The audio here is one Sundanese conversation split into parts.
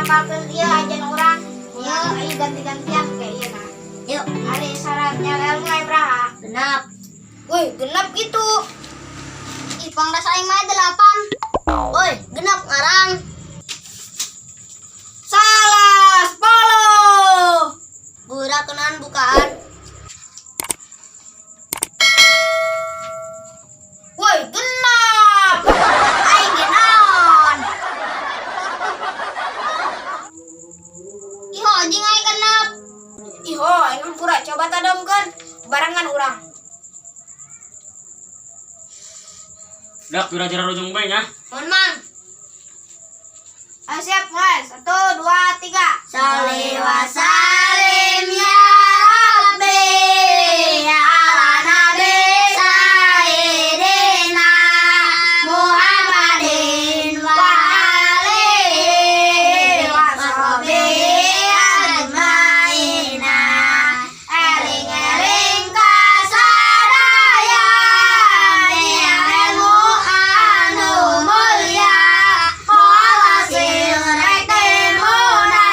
Ngapalkeun ieu ajan urang. Ieu ayo ganti-gantian kayak ieu nah. Yuk. Ari syaratnya ilmu aya beraha? Genap. Woi, genap gitu. Ih, pangrasa aing mah 8. Woi, genap ngarang. Salah, 10. Burak kenan bukaan. Woi, genap. Aing ge naon? Ih, anjing aing genap. Iho, aing hampura coba tadamkeun barengan urang. Dak kira-kira rujung bae nya. Mohon mang. Ayo siap mulai. 1, 2, 3. Sholli wa salim ya Rabbi ala nabi sayyidina Muhammadin wa alihi wa sahbihi ajmaina. Eling-eling kasadaya ilmu anu mulya moal hasil rek temuna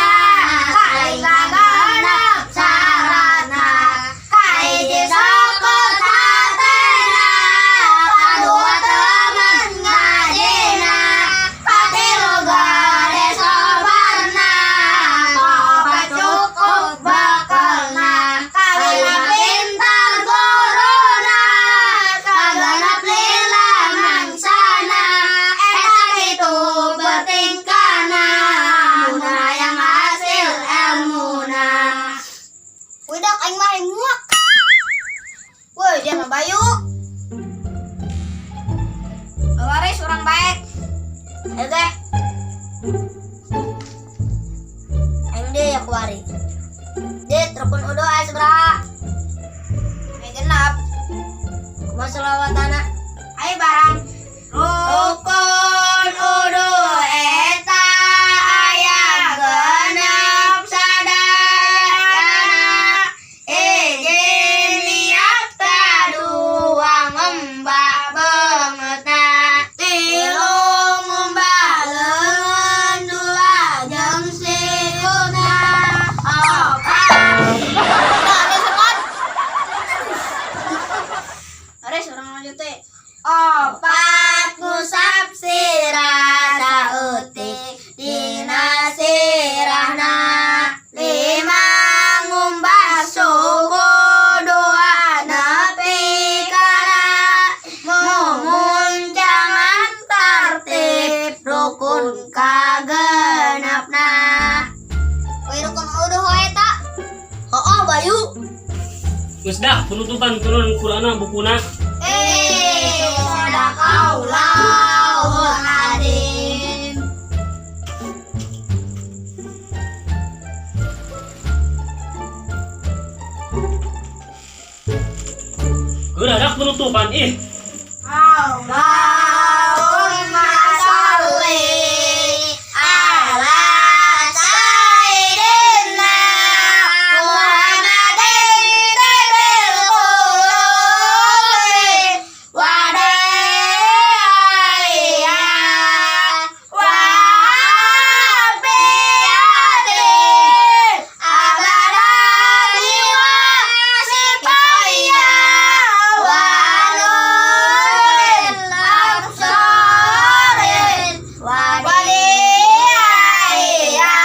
kalima genep syaratna kahiji sokot hatena kadua temen ngajina katilu gede sabarna kaopat cukup bekelna kalima pintar guruna kagenep lila mangsana eta kitu bertingkahna mun hayang hasil elmuna. Widak aing mah hayang muak. Woi, dia mah Bayu. Waris urang baik. Ayo ge. Aing deh ya kuari. Dit, rukun udo aya sabaraha? Ayo genap. Kumaha selawatana? Ayo barang. Rukun udu eta aya genep sadayana hiji niat kadua ngembak beungeutna tilu ngumbah leungeun dua jeung sikutna opat. Udah, ada sekon. Aris urang lanjut teh. Opat ngusap sirah saeutik dina sirahna lima ngumbah suku dua nepi kana mumuncangan tertib rukun kagenepna. Woi, rukun udah wae ta. Oh, Bayu. Geus dak penutupan turun Qur'ana bukuna. Eh, sadaqallahul adzim. Geura dak penutupan ih. Allahumma sholli ala sayyidina Muhammadin tibil qulubi wa daiya wa afiyati abadani wa sifaya wa nuril absarin wa diyaiya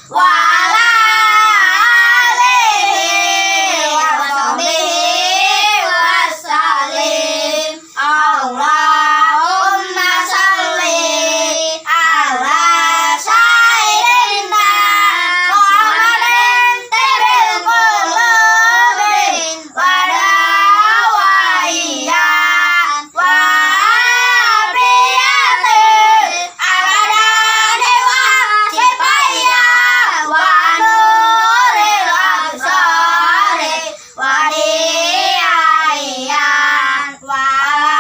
wa ala alihi wa sahbihi wa salim. Allahumma sholli ala sayyidina Muhammadin tibil qulubi wa dawaiya wa afiyati abadani wa sifaya wa nuril absari wa diyaiya wa ala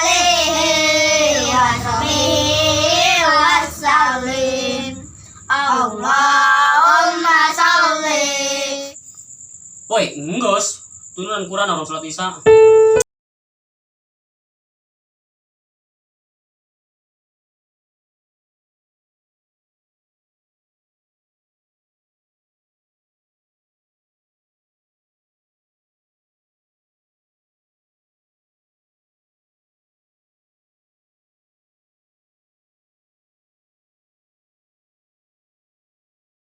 alihi wa sahbihi wa salim. Allahumma sholli. Woi, enggeus. Turunan Qur'an orang salat Isya.